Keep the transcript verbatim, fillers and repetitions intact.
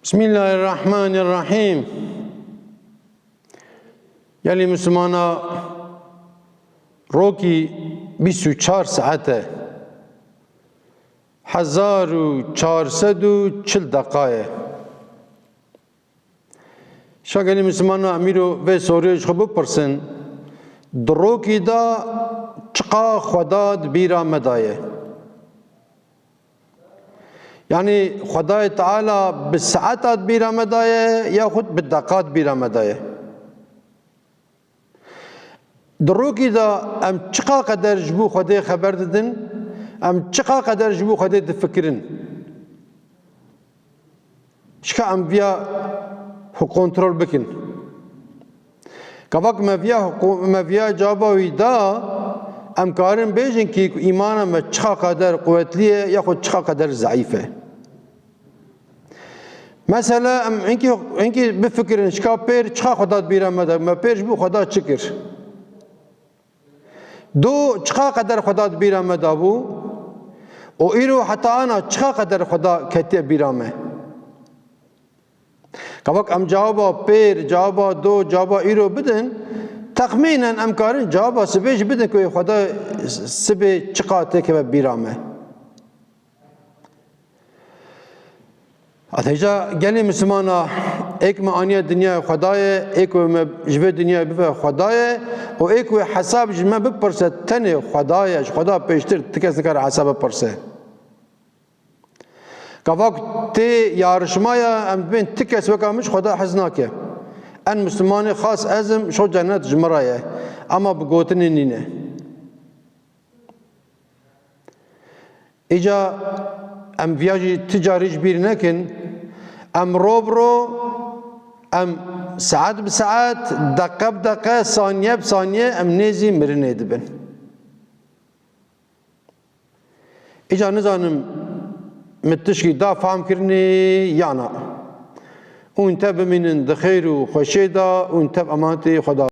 Bismillahirrahmanirrahim. Gelî Mislimana, rokî bîst û çar saet e. Hezar û çar sed û çil deqa ye. Şa gelî Mislimana, em îro vê soriyê ji xwe bipirsin, di rokî de çiqa Xweda di bîra me de ye? Yanî Xwedayê Teala bi saeta di bîra me de ye, yaxud bi deqa di bîra me de ye? Di rokî de em çiqa qeder ji bo Xwedê xeber didin, em çiqa qeder ji bo Xwedê difikirin? Çika em viya xwe kontrol bikin? Gavak me viya xwe ko-, me viya caba wî da, em karin bêjin kî ku îmana me çiqa qeder quwetlî ye, yaxud çiqa qeder zeîf e. Mesela em hinkî, hinkî bifikirin, şika pêr çiqa Xweda di bîra me de, me pêr ji bo Xweda çi kir? Do çiqa qeder Xweda di bîra me de bû û îro heta ana çiqa qeder Xweda ketiye bîra me? Gavak em cewaba pêr, cewaba do, cewaba îro bidin, texmînen em karin cewaba sibê jî bidin ku Xweda sibê çiqa têkeve bîra me. Hêja gelê Mislimana, êk me aniye dinyayê Xwedayê, êk wê me ji vê dinyayê bive Xwedayê û êk wê hesab ji me bipirse tenê Xwedayê, ji Xweda pêştir ti kes nikare hesab bipirse. Gava ku tê yarişmaya, em dibên ti kes weka min ji Xweda hez nake. En Mislimanê xas ez im, şo cennet ji min re ye. Ema bi gotinê nîne. Îca em viya jî ti carî ji bîr nekin, em ro bi ro, em saet bi saet, deqe bi deqe, saniye bi saniye em nêzî mirinê dibin. Îca nizanim min tişkî da fam kirinê ya na. Hûn tev bimînin di xêr û xweşiyê de, hûn tev emanetê Xweda.